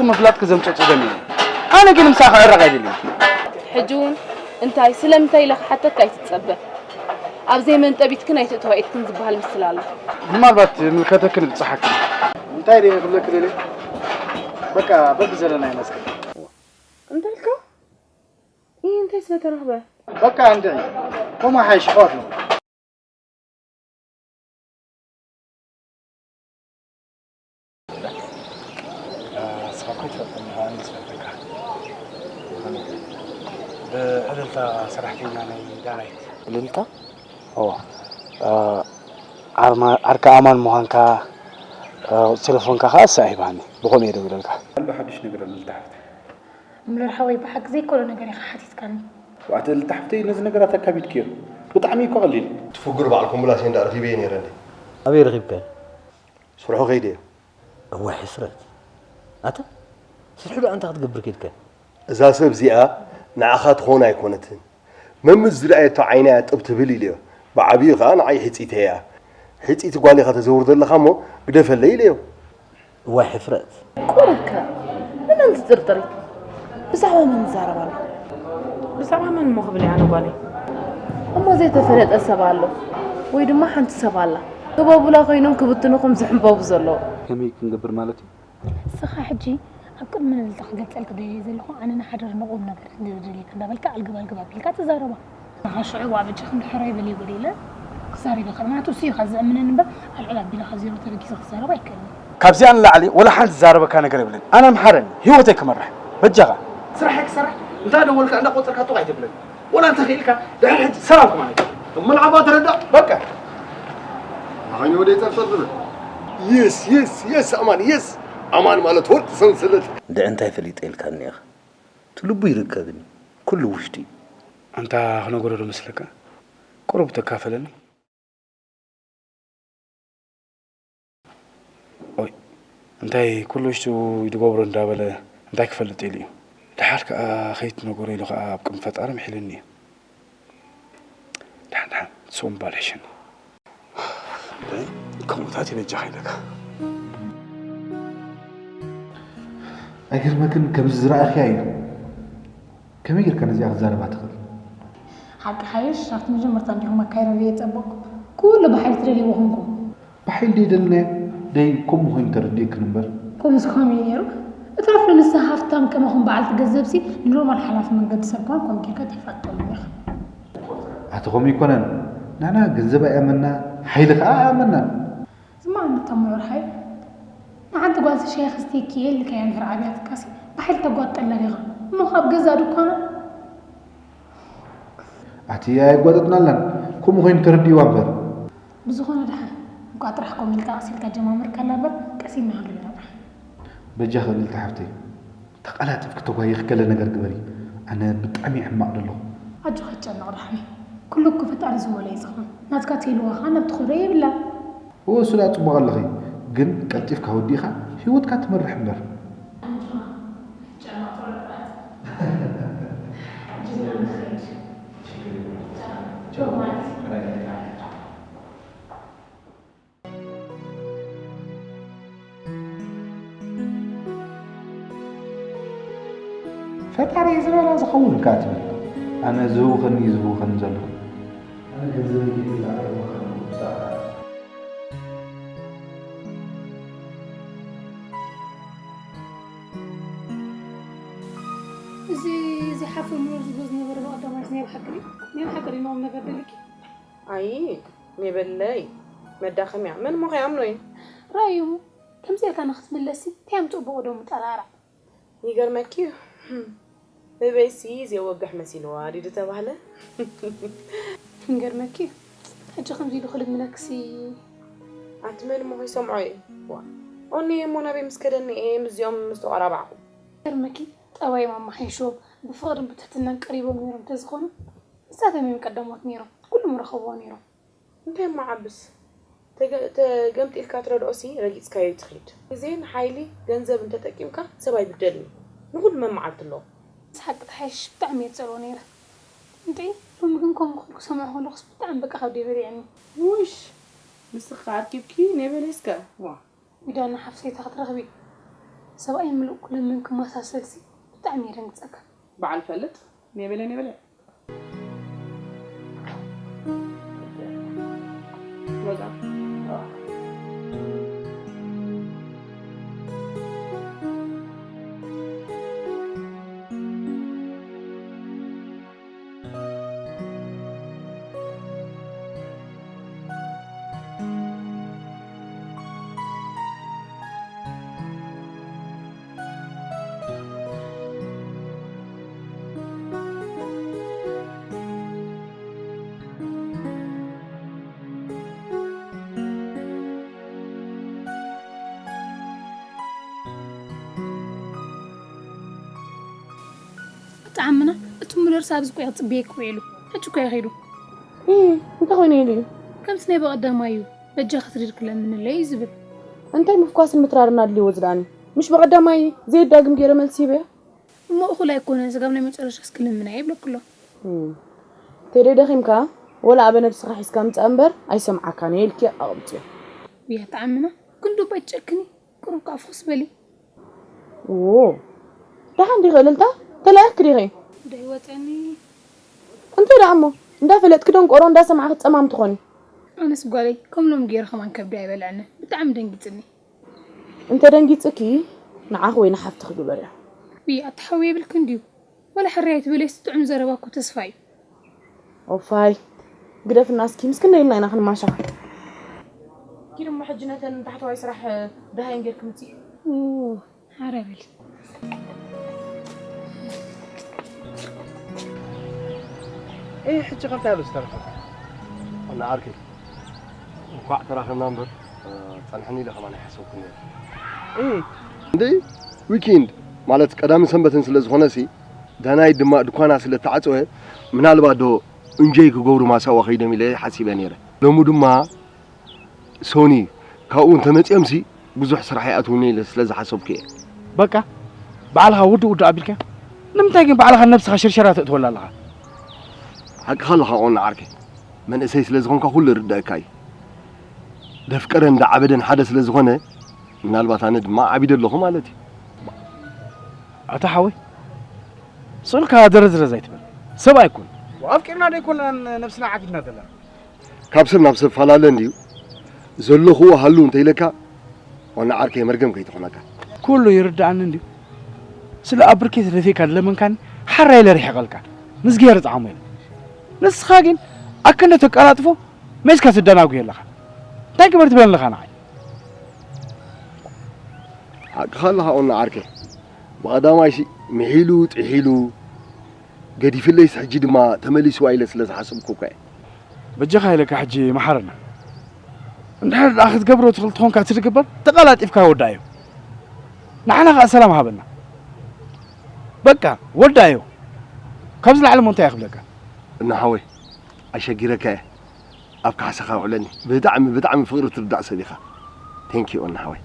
ምፍላጥኪ ዘምጽኦ ጸገም የለን። ኣነ ግን ምሳኺ ክዕረቕ ኣይደልን። ሕጂ እውን እንታይ ስለምንታይ ኢለ ክሓተካ ኣይትጸበ። ኣብ ዘይመንጠቢትክን ኣይትእተዋ ኢድክን ዝበሃል ምስላ ኣሎ። ምናልባት ምልከተክን ይብጽሓክን። እንታይ ደየ ክብለኪ ደልየ? በቃ በብዘለና ይመስገን። እንታይ ኢልካ? ይህ እንታይ ስለተረኽበ? በቃ እንድዒ። ከምኡ ሓይሽ ኣሕዋት ነው። ንስኻ እኮ ትፈልጠኒ ኢኻ፣ ኣነ ዝፈልጠካ። ብእልልታ ሰራሕተኛ ናይ ዳናይት። እልልታ? እዋ። እ፣ ዓርማ-፣ ዓርካ ኣማን ምዃንካ፣ እ፣ ቴሌፎንካ ከኣ እሳ ሂባኒ። ብኸመይ እየ ደዊለልካ? ኣሎ ሓድሽ ነገር ኣሎ፣ እልልታ ሓፍተይ። ሙለር ሓወይ፣ ብሓቂ ዘይከሎ ነገር ኢኻ ሓቲትካኒ። ዋዕተ እልልታ ሓፍተይ፣ ነዚ ነገራት ኣካቢድክዮ። ብጣዕሚ እኮ ቀሊል። እቲ ፍጉር በዓል ኮምቡላሴ እንዳ ረኺበዮ ነይረ እንዴ? ኣበይ ረኺብካዮ? ስርሑ ከይደ እየ። እዋይ ሕስረት። ኣታ፣ ስርሑ ደኣ እንታይ ክትገብር ከይድካ? እዛ ሰብ እዚኣ ንዓኻ ትኸውን ኣይኮነትን። መምስ ዝረኣየቶ ዓይና እያ ጥብ ትብል ኢለዮ። ብዓብዩ ኸኣ ንዓይ ሕጺተይ እያ። ሕጺቲ ጓል ኢኻ ተዘውር ዘለኻ እሞ ግደፈለይ ኢለዮ። እዋይ ሕፍረት። ቁሩብከ ንመን ትጥርጥሪ? ብዛዕባ መን ይዛረብ ኣሎ? ብዛዕባ መን እሞ ክብል እየ ኣነ ጓለይ? እሞ ዘይተፈለጠ ሰብ ኣሎ ወይ ድማ ሓንቲ ሰብ ኣላ። ህቦብላ ኮይኖም ክብትኑኹም ዝሕንበቡ ዘለዉ። ከመይ ክንገብር ማለት እዩ? ንስኻ ሕጂ ኣብ ቅድሚ ንልተ ክገልጸልክ ደልየ ዘለኹ ኣነ ንሓደር ንቑም ነገር እንድደልየካ እንዳበልካ ኣልግብ ኣልግብ ኣቢልካ ትዛረባ። ንኻ ሽዑ ዋ በጃ ክንድሕረይ በል ይብል ኢለ ክዛረብ ይኽእል። ምክንያቱ እሱ እዩ ካብ ዘእምነኒ እምበር ኣልዕል ኣቢለ ካብ ዜሮ ተበጊሰ ክዛረብ ኣይክእልን። ካብዚኣ ንላዕሊ ወላ ሓንቲ ዝዛረበካ ነገር የብለይን። ኣነ ምሓረኒ፣ ህይወተይ ክመርሕ። በጃኻ። ስራሐይ ክሰርሕ እንዳ ደወልካ እንዳ ቆጸርካ ጡቕ ኣይተብለኒ። ወላ እንተ ኽኢልካ ድሕሪ ሕጂ ሰላም ከማን ኣይትብል። እሞ ንዓባ ተረዳእ። በቃ። ንዓይኒ ወደ ይጸርጸር ዝብል። የስ፣ የስ፣ የስ፣ ኣማን፣ የስ። ኣማን ማለት ወርቂ ሰንሰለት። እንድዒ እንታይ ፈሊጠ ኢልካኒ ኢኻ? እቲ ልቡ ይርከብኒ፣ ኩሉ ውሽጡ እዩ። ኣንታ ክነግሮ ዶ መስለካ? ቁሩብ ተካፈለኒ። ኦይ፣ እንታይ ኩሉ ውሽጡ ይድገብሮ እንዳበለ እንታይ ክፈልጥ ኢሉ እዩ? ደሓር ከኣ ከይትነግሮ ኢሉ ከኣ ኣብ ቅድሚ ፈጣሪ ምሒሉኒ እዩ። ደሓን፣ ደሓን፣ ንስኹም ባል ሕሸኒ። ከምኡታት ይበጃኻ ኢለካ። ኣይገርመክን ከምዚ ዝረኣኽያ እዩ። ከመይ ጌርካ ነዚኣ ክትዛረባ ትኽእል? ሓቂ ሓይሽ፣ ኣብቲ መጀመርታ እንዲኹም ኣካይዳ ርእየ ጸበቕኩ። ኩሉ ብሓይሊ ትደልይዎ ኮንኩም። ብሓይሊ ደይ ደልናዮ፣ ደይ ከምኡ ኮይኑ ተረዲእክን እምበር። ከምዚ ከመይ ነይሩ? እትረፍ ንንስኻ ሃፍታም ከማኹም በዓልቲ ገንዘብሲ ንኖርማል ሓላፊ መንገዲ ሰብ ከማን ከምኡ ጌርካ ተፋልጠሎም ኢኻ። ኣቲ ከምኡ ኣይኮነን። ንሕና ገንዘብ ኣይኣመና፣ ሓይሊ ከኣ ኣይኣመናን። ዝማን ተምዑር ሓይ ንሓንቲ ጓል ሻሂ ክስቴኪ ኢልካያ እንድሕር ኣብያትካሲ ብሓይሊ ተጓጥጠላ ዲኻ? እሞ ካብ ገዛ ድኳና ኣቲ ኣየጓጠጥናላን፣ ከምኡ ኮይኑ ተረዲእዋ እምበር። ብዝኾነ ደሓን፣ እንቋ ጥራሕ ከምኡ ኢልካ ቀስ ኢልካ ጀማምርካላ እምበር፣ ቀስ ኢልና ክንሪኦ ኢና ጥራሕ። በጃኺ እልልታ ሓፍተይ፣ ተቐላጢፍኪ ተጓይኺ ገለ ነገር ግበሪ። ኣነ ብጣዕሚ እየ ሕማቕ ዘለኹ። ኣጆኻ ኣይትጨነቕ ደሓን እዩ። ኩሉ እኮ ፈጣሪ ዝበሎ እዩ ዝኸውን። ናትካ ተይልዋ ኸኣ ናብ ትኸዶ የብላን። እወ፣ እሱ ደኣ ጽቡቕ ኣለኺ፣ ግን ቀልጢፍካ ወዲእኻ ህይወትካ ትመርሕ እምበር። ፈጣሪ ዝበላ ዝኸውን እካ ትብል። ኣነ ዝህውኸኒ እዩ ዝህውኸኒ ዘሎ። ኣነ ገንዘበይ ከይበላዕኩ ይህውኸኒ ብዛዕባ እዚ፣ እዚ ሓፍ ምኑር ዝብሎ ዝነበረ ብቐዳማይስ ናይ ብሓቂ ድዩ? ናይ ብሓቂ ድዩ ንቑም ነገር ደሊኪ? ኣይ፣ ሜበለይ፣ መዳኸምያ፣ መን እሞ ከይኣምኖ እዩ? ራእዩ፣ ከምዚ ኢልካ ንኽትምለሲ፣ እንታይ ኣምጽኡ ብቕደሙ ጠራራዕ? ይገርመኪ እዩ። ህበይሲ፣ ዘየወግሕ መሲልዋ ድዩ ዝተባህለ? ይገርመኪ እዩ። ሕጂ ከምዚ ኢሉ ክልምነክሲ። ኣቲ መን እሞ ከይሰምዖ እዩ? ዋ፣ ኦኒ እሞ ናበይ ምስ ከደኒ እየ ምስዚኦም ምስ ተቐራባዕኹ? ይገርመኪ፣ ጠባዮም ኣመሓይሾም፣ ብፍቕርን ብትሕትናን ቀሪቦም ነይሮም እንተዝኾኑ፣ ንሳቶም እዮም ቀዳሞት ነይሮም፣ ኩሉ ምረኸብዎ ነይሮም። እንታይ እሞ ዓብስ? ተገ-፣ ተገምጢልካ ትረድኦሲ ረጊጽካዮ እዩ ትኸይድ። ግዜን ሓይሊ፣ ገንዘብን ተጠቂምካ ሰብ ኣይብደልን እዩ። ንኹሉ መመዓልቲ ኣለዎ። ምስ ሓቂ ተሓይሽ ብጣዕሚ እየ ዝጸልኦ ነይረ። እንጥዒ፣ ሎሚ ግን ከምኡ ክብል ክሰምዖ ከለኹስ ብጣዕሚ በቃ ከብደይ በሊዐኒ። ውሽ! ንስኻ ኣርኪብኪ ነይ በለይ እስከ። ዋ! ዊዳና ሓፍሰይታ ክትረኽቢ። ሰብኣይ ምሉእ ክልምን ክመሳሰልሲ ብጣዕሚ የደንግጸካ። በዓል ፈልጥ ኔበለ ኔበለ ወዛ ኣጣዓምና እቲ ሙለርስ ኣብዚ እኮ ክጽበየኪ ውዒሉ። ሕጂ እኮ እዩ ኸይዱ። እ፣ እንታይ ኮይኑ ኢሉ እዩ? ከምቲ ናይ በቐዳማይ እዩ። በጃ ክትሪር ክለምንለይ እዩ ዝብል። እንታይ ምፍኳስን ምትራርን ኣድልይዎ ዝደኣኒ? ምሽ በቐዳማይ ዘየዳግም ገይረ መልሲ ሂበያ? እሞ እኹል ኣይኮነን፣ ስጋብ ናይ መጨረሻ እስኪ ልምና ይብለኩ ኣሎ። እም። ቴዲ ደኺምካ፣ ወላ ኣበ ነብስኻ ሒዝካ ምጻእ እምበር ኣይሰምዓካን እየ ኢልኪ ኣቕብጽዮ። ውይ ኣጣዓምና፣ ክንዱ ባይጨክኒ፣ ቁሩብ ከኣ ፍኹስ በሊ። ዎ፣ ደሓን ዲኺ እልልታ? ተላኢኽኪ ዲኺ? ደይ ወጸኒ። እንታይ ደኣ እሞ፣ እንዳፈለጥኪ ደንቆሮ እንዳሰማዕኺ ጸማም ትኾኒ። ኣነስ ጓለይ፣ ከም ሎሚ ገይረ ከማን ከብዲ ኣይበልዐኒ። ብጣዕሚ ደንጊጽኒ። እንተ ደንጊጽኪ፣ ንዓኺ ወይ ንሓፍትኺ ግበርያ። ውይ፣ ኣታ ሓዊ የብልክን ድዩ? ወላ ሕራይ ኣይትበልስ፣ ጥዑም ዘረባ እኮ ተስፋ እዩ። ኦፋይ፣ ግደፍና እስኪ፣ ምስ ክንደይ ኢልና ኢና ክንማሻ? ኪድ እሞ ሕጂ ነተን ታሕተዋይ ስራሕ ደሃየን ጌርኪ ምጺ። ኡ፣ ሓረ በሊ። እ፣ ሕጂ ከምታ ኣሎ ዝተረፈ። እና ዓርከይ፣ እንኳዕ ተራኸብና እምበር፣ ጸንሐኒ ኢለ ከማን ኣይሓሰብኩን ነይረ። እ። እንዴ፣ ዊኬንድ ማለት ቀዳምን ሰንበትን ስለ ዝኾነሲ፣ ዳናይት ድማ ድኳና ስለ እተዓጸወ፣ ምናልባት ዶ እንጆይ ክገብሩ ማሳዋ ከይዶም ኢለ ሓሲበ ነይረ። ሎሚ ድማ ሶኒ ካብኡ እንተመጺኦምሲ ብዙሕ ስራሕ ይኣትውኒ ኢለ ስለ ዝሓሰብኩ እየ። በቃ፣ ባዕልኻ ውድእ ውድእ ኣቢልካ፣ ንምንታይ ግን ባዕልኻ ነብስኻ ሽርሸራ ተእትወላ ኣለኻ? ሓቅኻ ኣለኻ ቆና ዓርከይ፣ መንእሰይ ስለ ዝኾንካ ኩሉ ይርደኣካ እዩ። ደፍቀረን ደዓበደን ሓደ ስለ ዝኾነ፣ ምናልባት ኣነ ድማ ዓቢደ ኣለኹ ማለት እዩ። ኣታ ሓወይ፣ ስቕ ኢልካ ደረዝረዝ ኣይትበል። ሰብ ኣይኮን። ኣፍቂርና ዶ ኣይኮናን ነብስና ዓቢድና ዘለና? ካብ ሰብ ናብ ሰብ ፈላለ እንድዩ። ዘለኹዎ ሃሉ እንተኢለካ፣ ዋና ዓርከይ መርገም ከይትኾነካ። ኩሉ ይርድኣኒ እንድዩ። ስለ ኣብ ብርኬት ደፊእካ ዝለመንካኒ ሓራ ኢለ ርሒቐልካ። ንዝገር ጣዕሙ ኢለ። ንስኻ ግን ኣክንዶ ተቀላጥፎ ሜስካ ትደናጉ ኣለኻ። እንታይ ግበር ትብለኒ ኣለኻ ንዓይ? ሓቅኻ ኣለኻ ኦና ዓርከይ። ብቐዳማይሲ ምሒሉ ጥሒሉ ገዲፍለይስ ሕጂ ድማ ተመሊስዋ ኢለ ስለ ዝሓሰብኩ እኳ እየ። በጃኻ ኢለካ ሕጂ መሓረና። እንድሕር ደኣ ክትገብሮ ትኽእል ተኾንካ እቲ ዝግበር ተቐላጢፍካ ወዳእዮ። ንዓና ኸኣ ሰላም ሃበና። በቃ ወዳእዮ። ካብዚ ላዕሊ እሞ እንታይ እየ ክብለካ? እና ሓወይ፣ ኣሸጊረካ እየ። ኣብ ካሕሳኻ ውዕለኒ። ብጣዕሚ፣ ብጣዕሚ ፍቕሪ ትርዳእ ሰብ ኢኻ። Thank you፣ እና ሓወይ።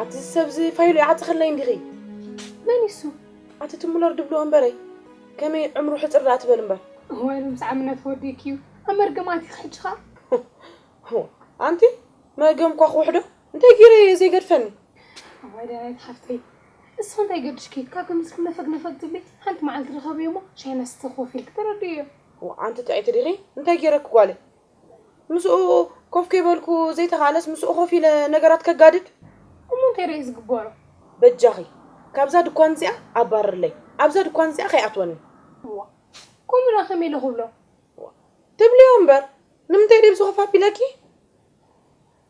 ኣቲ ሰብዚ ፋይሉ ይዓጽኸለይ እንዲኺ? መን እዩ እሱ? ኣቲ ትሙለር ድብሎ እምበረይ፣ ከመይ ዕምሩ ሕጽር ደኣ ትበል እምበር። እዋይ፣ ሎም ሰዓምነት ወዲእኪ እዩ። ኣብ መርገም ኣቲኺ ሕጂ ኸኣ። ሆ፣ ኣንቲ መርገም እኳ ክውሕዶ፣ እንታይ ገይረ እየ ዘይገድፈኒ? እዋይ፣ ዳናይት ሓፍተይ፣ እስኺ እንታይ ገድሽኪ? ካብ ከምዚ ነፈግ ነፈግ ትብሊ፣ ሓንቲ መዓልቲ ርኸብዮ እሞ ሻሂ እናስተኺ ኮፍ ኢልኪ ተረድእዮ። ዋ፣ ኣንቲ ጥዕይቲ ዲኺ? እንታይ ገይረኪ ጓለይ? ምስኡ ኮፍ ከይበልኩ ዘይተኻእለስ ምስኡ ኮፍ ኢለ ነገራት ከጋድድ? እሞ እንታይ ደኣ እዩ ዝግበሮ? በጃኺ፣ ካብዛ ድኳን እዚኣ ኣባርርለይ። ኣብዛ ድኳን እዚኣ ከይኣትወኒ። እዋ፣ ከምኡ ደኣ ከመይ ኢለ ክብሎ? ትብልዮ እምበር፣ ንምንታይ ድየ ብዝኾፍ ኣቢለኪ?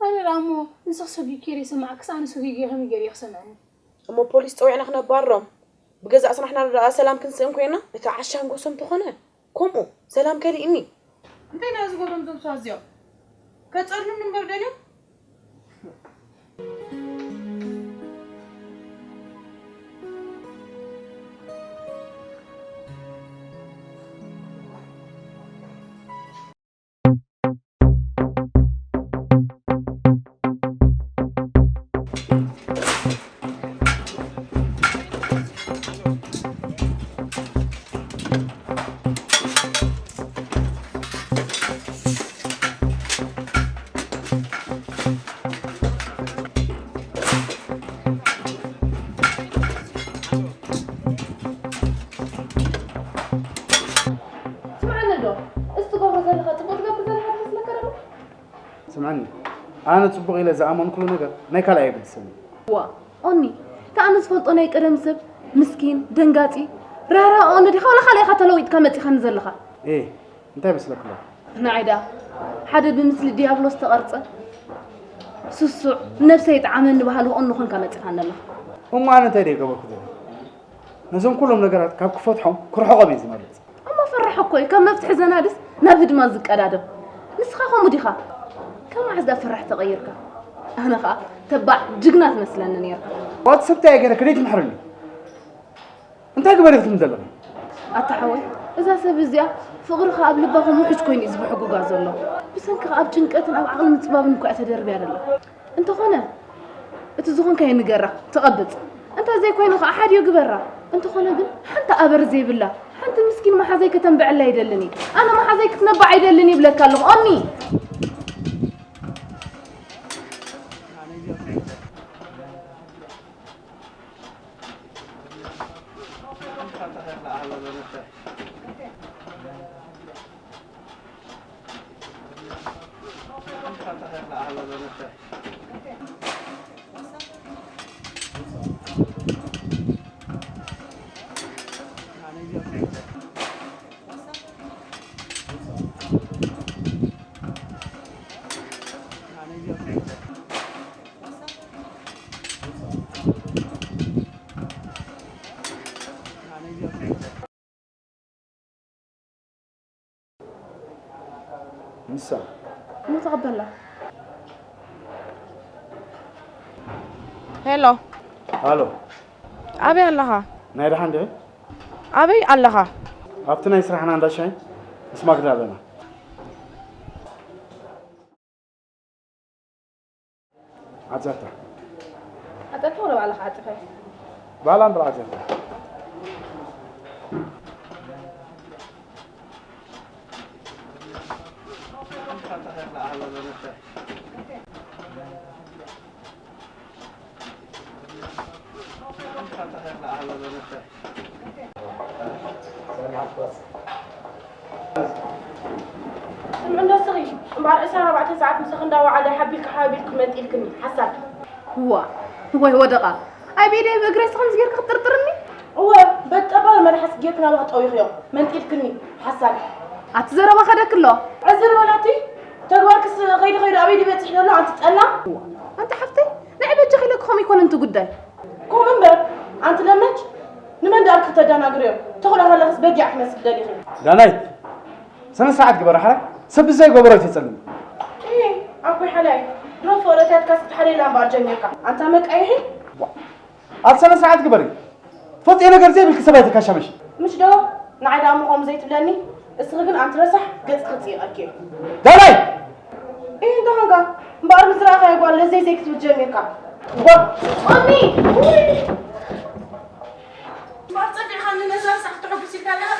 ኣነ ደኣ እሞ ንስኺ ሰጒግኪ ገይረ ይሰምዓክስ ኣነ ሰጒገ ከመይ ገይሩ እዩ ክሰምዐኒ? እሞ ፖሊስ ጸዊዕና ክነባርሮም? ብገዛእ ስራሕና ደኣ ሰላም ክንስእን ኮይና? እቲ ዓሻ ንጎሶም ተኾነ? ከምኡ ሰላም ከሊእኒ። እንታይ ኢና ዝገብሮም እዞም ሰባት እዚኦም? ከጸልሉኒ እምበር ደልዮም? ስምዓኒ፣ ኣነ ጽቡቕ ኢለ ዝኣመንኩሉ ነገር ናይ ካልእ ኣየገድሰኒ። ዋ፣ ኦኒ፣ እቲ ኣነ ዝፈልጦ ናይ ቀደም ሰብ፣ ምስኪን፣ ደንጋጺ፣ ራህራህ ኦኒ ዲኻ ወላ ካልእ ኢኻ ተለዊጥካ መጺኻኒ ዘለኻ? ኤ፣ እንታይ ይመስለኪ ኣሎ? ንዓይ ደኣ ሓደ ብምስሊ ዲያብሎስ ዝተቐርጸ፣ ስሱዕ፣ ነብሰይ ይጥዓመኒ በሃሊ ኦኒ ኮንካ መጺኻኒ ዘለኻ። እሞ ኣነ እንታይ ደኣ ይገበርኩ ዘለኹ? ነዞም ኩሎም ነገራት ካብ ክፈትሖም ክርሕቖም እየ ዝመርጽ። እሞ ፈራሕ እኮ እዩ፣ ካብ መፍትሒ ዘናድስ ናብ ህድማ ዝቀዳደም። ንስኻ ከምኡ ዲኻ? ካብ መዓዝ ደኣ ፈራሕ ተቐይርካ? ኣነ ኸኣ ተባዕ ጅግና ትመስለኒ ነይርካ። ዋት ሰብ እንታይ ገይረ ክደይ ትምሕርኒ? እንታይ ግበር ኢኽትም ዘለኺ? ኣታ ሓወይ፣ እዛ ሰብ እዚኣ ፍቕርኻ ኣብ ልባ ከም ውሑጅ ኮይኑ እዩ ዝብሕጉጋ ዘሎ። ብሰንክኻ ኣብ ጭንቀትን ኣብ ዓቕሊ ምጽባብን እኮ እያ ተደርብያ ዘላ። እንተኾነ፣ እቲ ዝኾንካዮ ንገራ፣ ትቐብጽ። እንተ ዘይኮይኑ ኸዓ ሓድዮ ግበራ። እንተኾነ ግን፣ ሓንቲ ኣበር ዘይብላ፣ ሓንቲ ምስኪን መሓዘይ ከተንብዐላ ኣይደልን እየ። ኣነ መሓዘይ ክትነብዕ ኣይደልን እየ ይብለካ ኣለኹ። ኦኒ! ንሳ። እሞ ተቐበላ። ሄሎ። ሃሎ። ኣበይ ኣለኻ? ናይ ደሓን ዲኺ? ኣበይ ኣለኻ? ኣብቲ ናይ ስራሕና እንዳ ሻሂ ምስ ማግዳ ኣለና። ዓጸታ። ዓጸታ ወላ ባዕልኻ ዓጺኻ? ባዕላ እምበር ዓጸታ። ስምዒ እንዶ ስኺ፣ እምበኣር ዕስራን ኣርባዕተን ሰዓት ምሳኺ እንዳወዓለ ሓቢልኪ ሓቢልኪ መንጢልክኒ፣ ሓሳድ። እዋ፣ ወይ ወደቓ። ኣይ ብኢደይ ብእግረይስ ከምዚ ጌርካ ክትጥርጥርኒ? እወ፣ በቲ ጠባብ መልሓስ ጌርኪ ናባኺ ጠዊኽዮ፣ መንጢልክኒ፣ ሓሳድ። ኣቲ ዘረባ ከደኪ ኣሎ። ዕዝር በላቲ፣ ተግባርክስ ኸይዱ ኸይዱ ኣበይ ድዩ በጺሑ ዘሎ ኣንቲ ጠላም? እዋ፣ ኣንቲ ሓፍተይ፣ ንዓይ በጃኺ ኢለኪ ከምኡ ኣይኮነን እቲ ጉዳይ። ከምኡ እምበር፣ ኣንቲ ለመች፣ ንመን ደኣ ኢልኪ ክተደናግርዮ? ተኹላ ከለኽስ በጊዕ ክትመስሊ ደሊኺ። ዳናይት፣ ስነ ስርዓት ግበሪ ሓራይ፣ ሰብ ብዘይ ገበሮ ኣይተጸልሚ። እይ፣ ኣቦይ ሓላይ፣ ድሮ ፍቕሪ ኣትያትካስ ክትሓልየላ እምበኣር ጀሚርካ። ኣንታ መቃይሒ። ዋ፣ ኣብ ስነ ስርዓት ግበሪ። ትፈልጥዮ ነገር ዘይብልኪ ሰብ ኣይተካሸመሽ። ምሽ ዶ? ንዓይ ደኣ እሞ ከምኡ ዘይትብለኒ? እስኺ ግን ኣንቲ ረሳሕ ገጽ ክጽይቐኪ እየ። ዳናይት! እይ፣ እንታይ ኾንካ? እምበኣር ምስ ረኣኻያ ጓል ለዘይ ዘይ ክትብል ጀሚርካ። ጓል! ኦኒ! እምበኣር ጸፊዕኻኒ ነዛ ረሳሕ ክተሐጉስ ኢልካ ኣለኻ?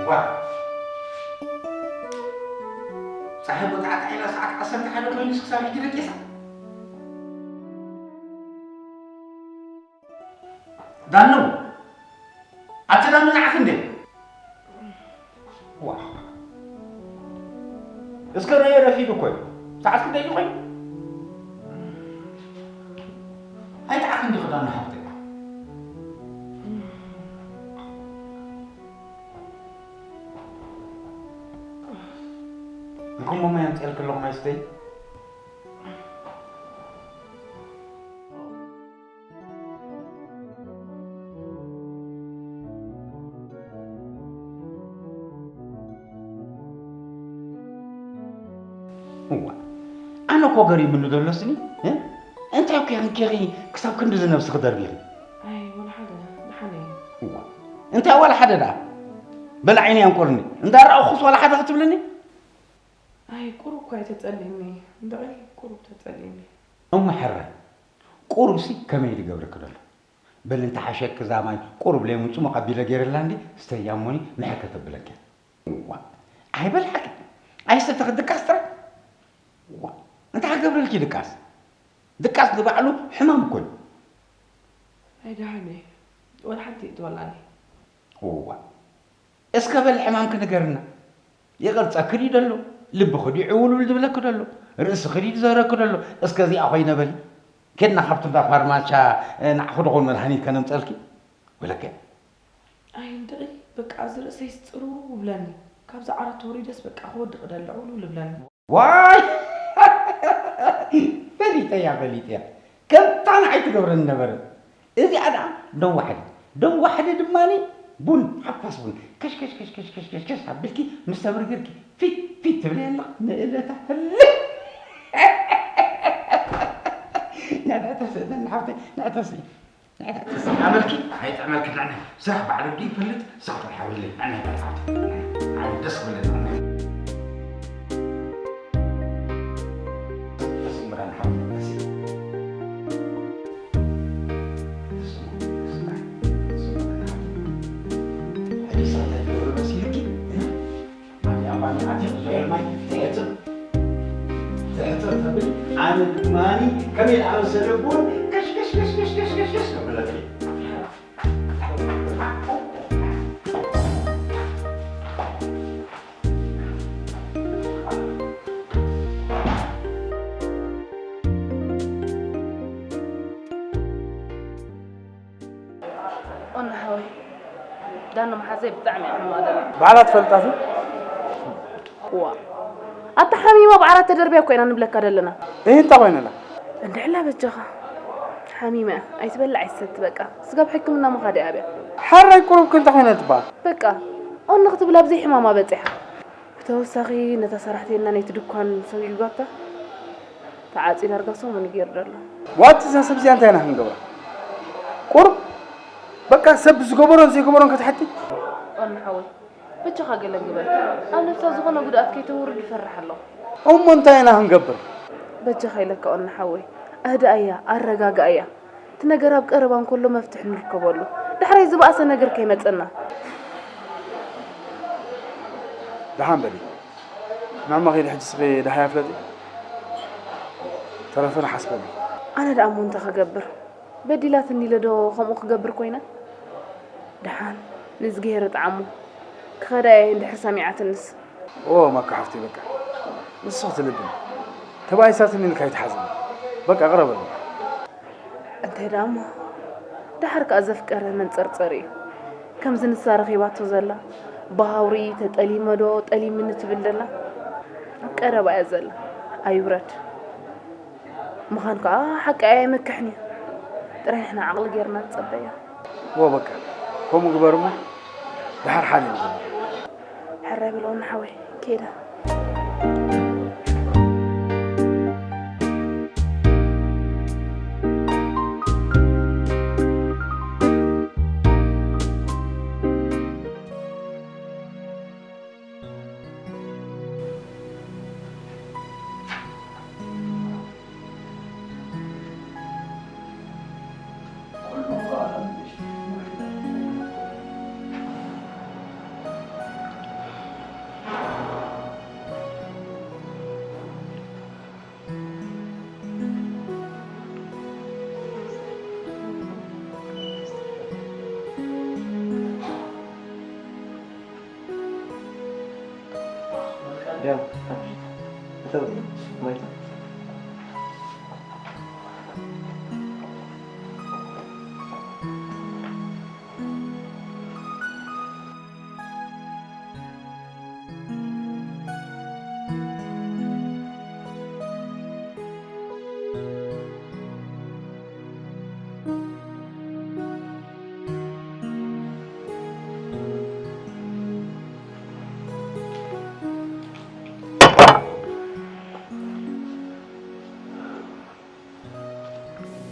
ዋ! ጸሓይ ወጽዓ ጥዒና ሰዓት ዓሰርተ ሓደ ኮይኑስ ክሳብ ሕጂ ደቂሳ? ዳኑ፣ ኣቲ ዳኑ ንዓኺ እንዴ? ዋ። እስከ ረየ ረፊዱ እኮ እዩ። ሰዓት ክንደይ እዩ ኮይኑ? ኣይጠዓኽን ዲኺ ዳኑ ሓፍተይ? እንኮሞ ማይ ኣምፅኤልኪ ኣለኹ፣ ማይ ስተይ። እዋ፣ ኣነ እኮ ገሪሙኒ ዘሎ ስኒ፣ እ? እንታይ እኮ ኢኺ ኬኺ ክሳብ ክንድዚ ነብስኺ ደርቢኺ? ኣይ፣ ወላ ሓደ፣ ደሓን እየ። እዋ፣ እንታይ ወላ ሓደ ደኣ? በል ዓይነይ ኣንቆልኒ፣ እንዳረኣኹስ ወላ ሓደ ክትብልኒ? ኣይ፣ ቁሩብ እኳ እዩ ተጸሊእኒ፣ እንድዒ ቁሩብ ተጸሊእኒ። እሞ ሕራይ፣ ቁሩብሲ ከመይ ድገብረኪ ደሎ? በል እንተ ሓሸክ እዛ ማይ ቁሩብ ሌሙን ጽሙቕ ኣቢለ ገይረላ እንዲ ስተያ እሞኒ ምሕር ከተብለክ እያ። ዋ፣ ኣይበልዓክ፣ ኣይሰተኽ ድቃስ ጥራይ። ዋ፣ እንታይ ክገብረልኪ ድቃስ? ድቃስ ንባዕሉ ሕማም እኮ እዩ። ኣይ ደሓን እየ፣ ወላ ሓንቲ ይእትወላኒ። ዋ፣ እስከ በል ሕማምኪ ንገርና። ይቕርጸኪ ድዩ ደሎ? ልብኺ ድዩ ዕውልውል ዝብለኪ ደሎ? ርእስኺ ድዩ ዝዘረኪ ደሎ? እስከ እዚኣ ኮይነ በሊ። ኬድና ካብቲ እንዳ ፋርማቻ፣ እ፣ ንዓኺ ዶ ኾን መድሃኒት ከነምጸልኪ? ወለከ? ኣይ እንድዒ፣ በቃ እዚ ርእሰይስ ጽርውርው ይብለኒ። ካብዚ ዓራት ተወሪደስ በቃ ክወድቕ እደሊ፣ ዕውልውል ይብለኒ። ዋይ! ፈሊጠያ፣ ፈሊጠያ። ከምታ ንዓይ ትገብረኒ ነበረት። እዚኣ ደኣ ደም ዋሕዲ፣ ደም ዋሕዲ ድማኒ ቡን፣ ሓፋስ ቡን፣ ከሽ፣ ከሽ፣ ከሽ፣ ከሽ፣ ከሽ፣ ከሽ፣ ከሽ ኣቢልኪ ምስ ተብርግርኪ ፊት፣ ፊት ትብለያ ኣለኻ። ንእለታ ህልኽ! ንዕተስ፣ ንሓፍተይ፣ ንዕተስ፣ ንዕተስ። ኣመልኪ ኣይጥዕመልኪ፣ ንዕነ ስራሕ ባዕሉ ድዩ ይፈልጥ፣ ስራሕ ሓብለይ፣ ንዕነ ይፈልጥ። ኣነ ደስ ክብለኒ። ኣነ ድማ ከመይ ዝኣመሰለ ቡን ከሽከሽከሽከሽከሽከሽ ክብለኪ። ኦና ሓወይ፣ ዳኖ መሓዘይ ብጣዕሚ እያ ሕማቕ ደላ። ባዕላ ትፈልጣ ሲ? ዋ፣ ኣታ ሓሚማ ኣብ ዓራት ተደርብያ እኮ ኢና ንብለካ ደለና። እህ፣ እንታይ ኮይነላ? እንድሕላ በጃኻ። ሓሚማ እያ፣ ኣይትበልዕ ኣይትሰቲ በቃ። ስጋብ ሕክምና ምኻድ እያ ኣብያ። ሓራይ ቁሩብ ክንታ ኮይነ ትበሃል? በቃ፣ ኦኒ ክትብል ኣብ ዘይሕማማ በጺሓ። ብተወሳኺ ነታ ሰራሕተይና ናይቲ ድኳን ሰጒጓታ ተዓጽዩ ዳርጋ ሰሙን ገይሩ ዘሎ። ዋት እዛ ሰብ እዚኣ እንታይ ኢና ክንገብራ? ቁሩብ በቃ ሰብ ዝገበሮን ዘይገበሮን ክትሓቲ? ኦኒ ሓወይ፣ በጃኻ ገለ ግበር። ኣብ ነብሳ ዝኾነ ጉድኣት ከይተውርድ ይፈርሕ ኣለኹ። እሞ እንታይ ኢና ክንገብር? በጃኻ ኢለካ ኦኒ ሓወይ፣ ኣህድኣያ፣ ኣረጋግኣያ። እቲ ነገር ኣብ ቀረባ እንከሎ መፍትሒ ንርከበሉ። ዳሕራይ ዝበኣሰ ነገር ከይመጸና። ደሓን በሊ። ንዕማ ኸይዲ ሕጂ ስኺ ደሃያ ፍለጢ። ተረፈ ንሓስበሉ። ኣነ ደኣ እሞ እንታይ ክገብር? በዲላትኒ ኢለ ዶ ከምኡ ክገብር ኮይነ? ደሓን ንእዝግሄር እጥዓሞ። ክኸዳ እየ እንድሕር ሰሚዓትንስ። ኦ ማካ ሓፍተይ በቃ። ንስኺ ትልብን። ተባኢሳትኒ ኢልካ ኣይትሓዝኒ። በቃ ቅረበሉ። እንታይ ደኣ እሞ፣ ደሓር ከኣ ዘፍቀረ መንጸርጸር እዩ። ከምዚ ንሳ ረኺባቶ ዘላ፣ ብሃውሪ ተጠሊመ ዶ ጠሊምኒ ትብል ዘላ፣ ኣብ ቀረባ እያ ዘላ። ኣይውረድ። ምዃን ከኣ ሓቂ ኣየምክሕን እዩ። ጥራይ ንሕና ዓቕሊ ጌርና ንጸበያ። ዎ በቃ፣ ከምኡ ግበር እሞ፣ ደሓር ሓደ ንገብር። ሕራይ በል ኦኒ ሓወይ፣ ከይደ።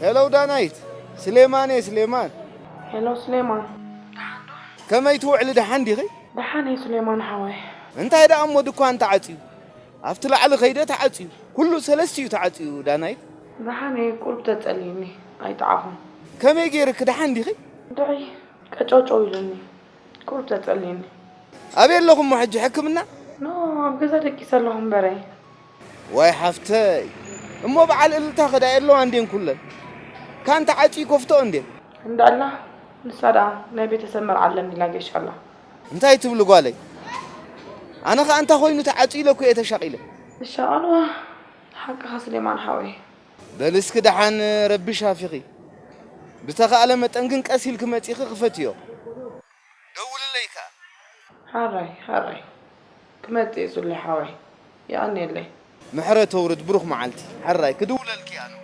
ሄሎ ዳናይት፣ ስሌማን እየ፣ ስሌማን። ሄሎ ስሌማን። ከመይ ትውዕሊ፣ ደሓን ዲኺ? ደሓን እየ ስሌማን ሓወይ። እንታይ ደኣ እሞ ድኳን ተዓጽዩ? ኣብቲ ላዕሊ ከይደ ተዓጽዩ። ኩሉ ሰለስቲኡ ተዓጽዩ ዳናይት። ደሓን እየ፣ ቁሩብ ተጸልዩኒ፣ ኣይጠዓኹን። ከመይ ገይርኪ፣ ደሓን ዲኺ? እንድዒ፣ ቀጨውጨው ኢሉኒ። ቁሩብ ተጸልዩኒ። ኣበይ ኣለኹ እሞ ሕጂ፣ ሕክምና? ኖ፣ ኣብ ገዛ ደቂሰ ኣለኹ እምበረይ። ዋይ ሓፍተይ፣ እሞ በዓል እልልታ ከ ዳኣ የለዋ እንዴን ኩለን? ካን ተዓጽዩ ይከፍትኦ እንዴ? እንዳላ፣ ንሳ ደኣ ናይ ቤተሰብ መርዓ ኣለኒ ኢላ ጌሻ ኣላ። እንታይ ትብሊ ጓለይ? ኣነ ኸኣ እንታይ ኮይኑ ተዓጽዩ ኢለ እኮ እየ ተሻቒለ። እሻቐልዋ፣ ሓቅኻ ስሌማን ሓወይ። በሊ እስኪ ደሓን ረቢ ሻፊኺ። ብተኻእለ መጠን ግን ቀስ ኢልኪ መጺኺ ክፈትዮ። ደውልለይ ከኣ። ሓራይ፣ ሓራይ። ክመጽእ እየ ሱሌ ሓወይ። የቐንየለይ። ምሕረት ተውርድ ብሩኽ መዓልቲ። ሕራይ ክድውለልኪ ኣነ።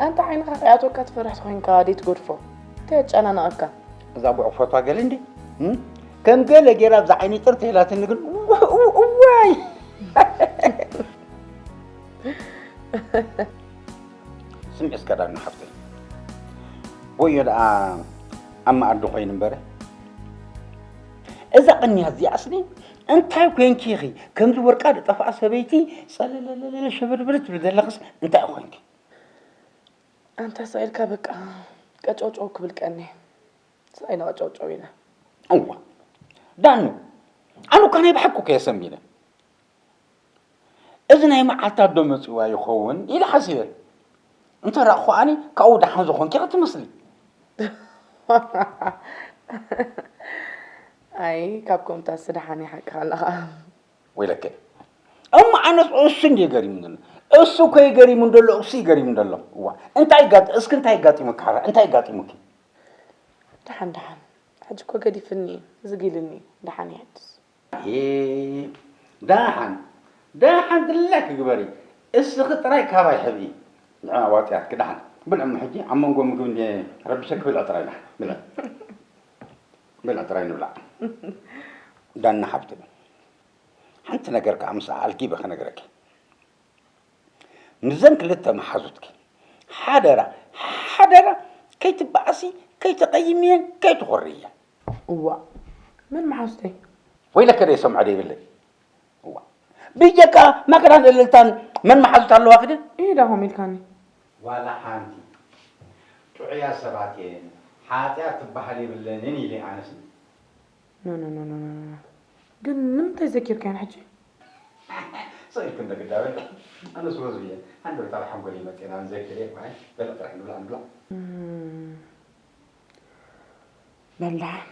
ኣንታ ዓይንኻ ከይኣትወካ ትፈርሕ ተኾይንካ ደይ ትገድፎ? እንታይ የጨናነቐካ? እዛ ጉዕፈቷ ገለ እንዲ፣ እም? ከም ገለ ጌራ ኣብዛ ዓይኒ ጥርት ኢላትኒ ግን፣ እዋይ! ስምዒ እስከ ዳኒ ሓፍተይ። ወዮ ደኣ ኣብ መኣዲ ኮይኑ እምበረ። እዛ ቅንያት እዚኣ ኣስሊ እንታይ ኮንኪ ኢኺ? ከምዚ ወርቃ ዝጠፍኣ ሰበይቲ ጸለለለለ ሸበድበድ ትብሊ ዘለኽስ እንታይ ኮንኪ? ኣንታ ስቕ ኢልካ በቃ ቀጨውጨው ክብል ቀንየ። ስቕ ኢለ ቀጨውጨው ኢለ። እዋ፣ ዳኑ፣ ኣነ እኳ ናይ ብሓቂ እኮ እየ ሰንቢደ። እዚ ናይ መዓልታት ዶ መጺዋ ይኸውን ኢለ ሓሲበ። እንተ ረኣኹ ኣነ ካብኡ ደሓን ዝኾንኪ ኢኺ ትመስሊ። ኣይ፣ ካብ ከምኡታትስ ደሓን እየ ሓቅኻ ኣለኻ። ወይለከ። እሞ ኣነስ እሱ እንድየ ገሪሙኒ ዘሎ። እሱ እኮ እዩ ገሪሙኒ ዘሎ፣ እሱ እዩ ገሪሙኒ ዘሎ። እዋ፣ እንታይ ጋጥ-፣ እስኪ እንታይ ጋጢሙካ ሓራ? እንታይ ጋጢሙኪ? ደሓን፣ ደሓን። ሕጂ እኮ ገዲፍኒ እዩ፣ ዝግ ኢሉኒ እዩ። ደሓን እየ ሕጅስ። ኤ፣ ደሓን፣ ደሓን ድላይኪ ግበሪ። እስኺ ጥራይ ካባይ ሕብኢ። ንዕኣ ዋጥያትኪ ደሓን። ብልዒ እሞ ሕጂ ኣብ መንጎ ምግቢ እንድየ ረቢሸኪ፣ ብልዒ ጥራይ ደሓን። ብልዒ። ብልዒ ጥራይ ንብላዕ። ዳና ሓብተይ። ሓንቲ ነገር ከኣ ምስኣ ኣልጊበ ክነግረኪ። ምስዘን ክልተ መሓዙትኪ ሓደራ፣ ሓደራ ከይትበኣሲ፣ ከይትቐይምየን፣ ከይትኾርይየን። እዋእ፣ መን መሓዙተይ? ወይለከ ደይሰምዖ ደይብለይ። እዋእ፣ ብጀካ ማክዳን እልልታን መን መሓዙት ኣለዋኺ ድን? ኢሂ፣ ዳኹም ኢልካኒ። ዋላ ሓንቲ። ጥዑያት ሰባት እየን፣ ሓጢኣት ትበሃል የብለንን ኢለ ኣነስ። ኖ፣ ኖ፣ ኖ፣ ኖ፣ ኖ፣ ኖ። ግን ንምንታይ ዘኪርካየን ሕጂ? ስቕ ኢልክን ዶ ግዳበ? ኣነስ ወዙ እየ። ሃንደበት ኣብ ሓንጎለይ መፂኤን ኣነ ዘኪረ እየ። በለ ጥራሕ ንብላዕ፣ ንብላዕ። እም፣ በል ደሓን።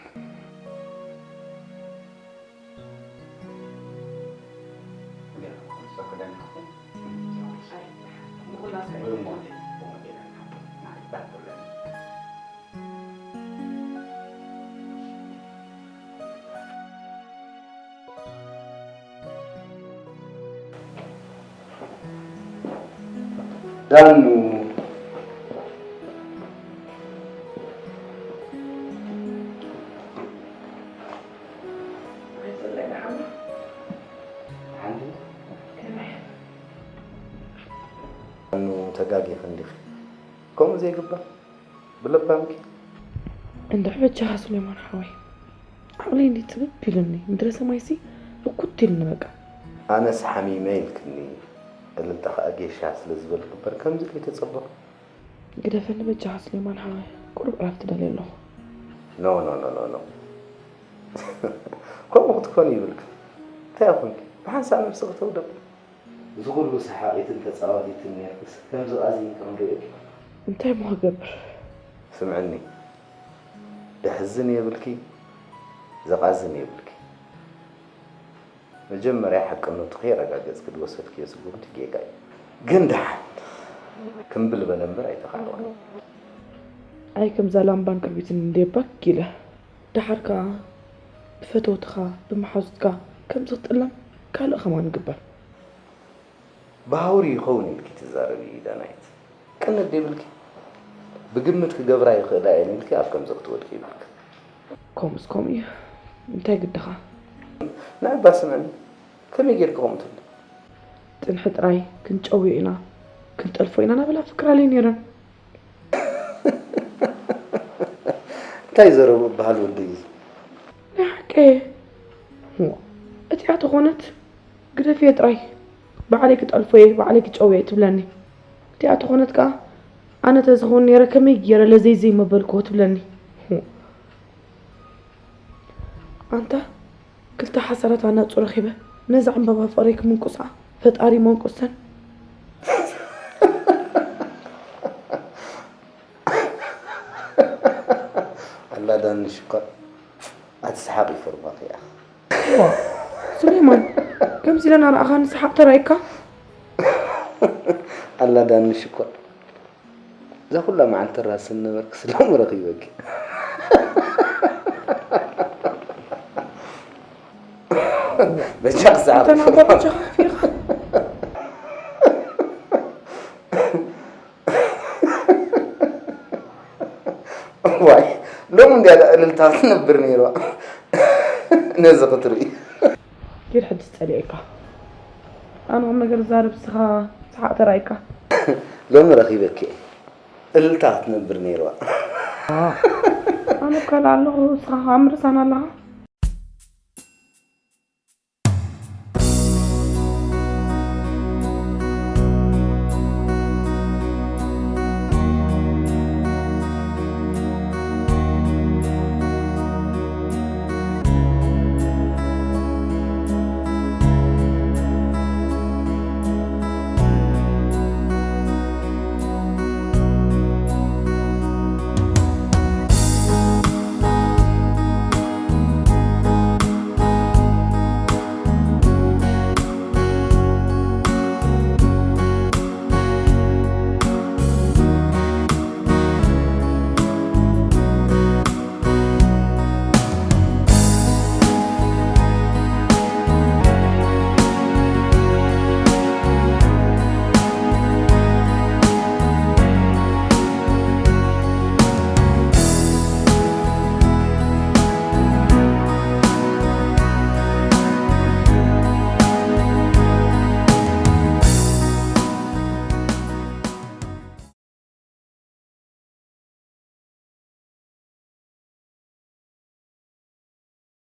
ዳኑ። ዳኑ፣ ተጋጊኺ እንዲኺ። ከምኡ ዘይግበር። ብለባምኪ። እንድዒ በጃኻ ሱሌማን ሓወይ፣ ዓቕለይ እንዲ ጽብብ ኢሉኒ፣ ምድረ ሰማይሲ ህኩት ኢሉኒ በቃ። ኣነስ ሓሚመ ኢልክኒ፣ እልልታ ኸኣ ጌሻ ስለ ዝበልኪ እምበር ከምዚ ከይተጸበኹ። ግደፈኒ በጃኻ ሱሌማን ሓወይ፣ ቁሩብ ዕረፍቲ ደልየ ኣለኹ። ኖ፣ ኖ፣ ኖ፣ ኖ፣ ኖ። ከምኡ ክትኮኒ ይብልኪ። እንታይ ኮንኪ? ብሓንሳእ ነብስኺ ተውደቂ። እዚ ኩሉ ሰሓቒትን ተጻዋቲትን ኔርክስ ከምዚ ቃዚንኪ ክንሪኦ ድዩ? እንታይ እሞ ክገብር? ስምዕኒ፣ ደሕዝን የብልኪ፣ ዘቓዝን የብልኪ። መጀመርያ ሓቅነቱ ከየረጋገጽኪ ዝወሰድክዮ ስጉምቲ ጌጋ እዩ። ግን ደሓን ክምብል በለ እምበር ኣይተኻዕወን። ኣይ ከምዛ ላምባን ክርቢትን እንድየ ባክ ኢለ። ደሓር ከኣ ብፈተውትኻ፣ ብመሓዙትካ ከምዚ ክትጥለም ካልእ ከማን ግበር። ብሃውሪ ይኸውን ኢልኪ ትዛረቢ ዳናይት። ቅንዲ ይብልኪ። ብግምት ክገብራ ይኽእላ እየን ኢልኪ ኣብ ከምዚ ክትወድቂ ይብልኪ። ከምኡስ ከምኡ እዩ። እንታይ ግድኻ? ናይ እባ ስምዕኒ። ከመይ ጌርኪ ከምኡ ትብሊ? ጽንሒ ጥራይ ክንጨውዮ ኢና፣ ክንጠልፎ ኢና እናበላ ፍክራለይ ነይረን። እንታይ ዘረቡ እበሃል ወደይ? ናይ ሓቂ። እቲኣ ተኾነት ግደፍዮ ጥራይ፣ ባዕለይ ክጠልፎ እየ፣ ባዕለይ ክጨውዮ እየ ትብለኒ። እቲኣ ተኾነት ከኣ ኣነ ተዝኸውን ነይረ ከመይ ገይረ ለዘይ ዘይመበልክዎ ትብለኒ። ኣንታ ክልተ ሓሳራት ኣናጹ ረኺበ ነዛ ዕምባባ ፍቕረይ ክምንቁሳ ፈጣሪ መንቁሰን። ኣላ ዳኒ ሽኮር ኣትስሓቂ ፎርማኺ ኢኻ። ዋ፣ ሱሌማን፣ ከምዚ ኢለ ናርኣኻ ንስሓቕ ተራእዩካ? ኣላ ዳኒ ሽኮር እዛ ኩላ መዓልቲ ራስ ነበርክ ስሎም ረኺበኪ። በጃ ክሰዓብ እተን ኣቦ በጃኻ ኣፊኻ። ዋይ ሎም እንዲያ እልልታ ትነብር ነይርዋ። ነዚ ክትርኢ ኪድ ሕጂ ጸሊኤካ። ኣነ ቁም ነገር ዛረብ ስኻ ሰሓቕ ተራእይካ። ሎሚ ረኺበኪ እየ። እልልታ ክትነብር ነይርዋ። ኣነ እኮ ኣለኹ፣ ንስኻ ከዓ ምርሳን ኣለኻ።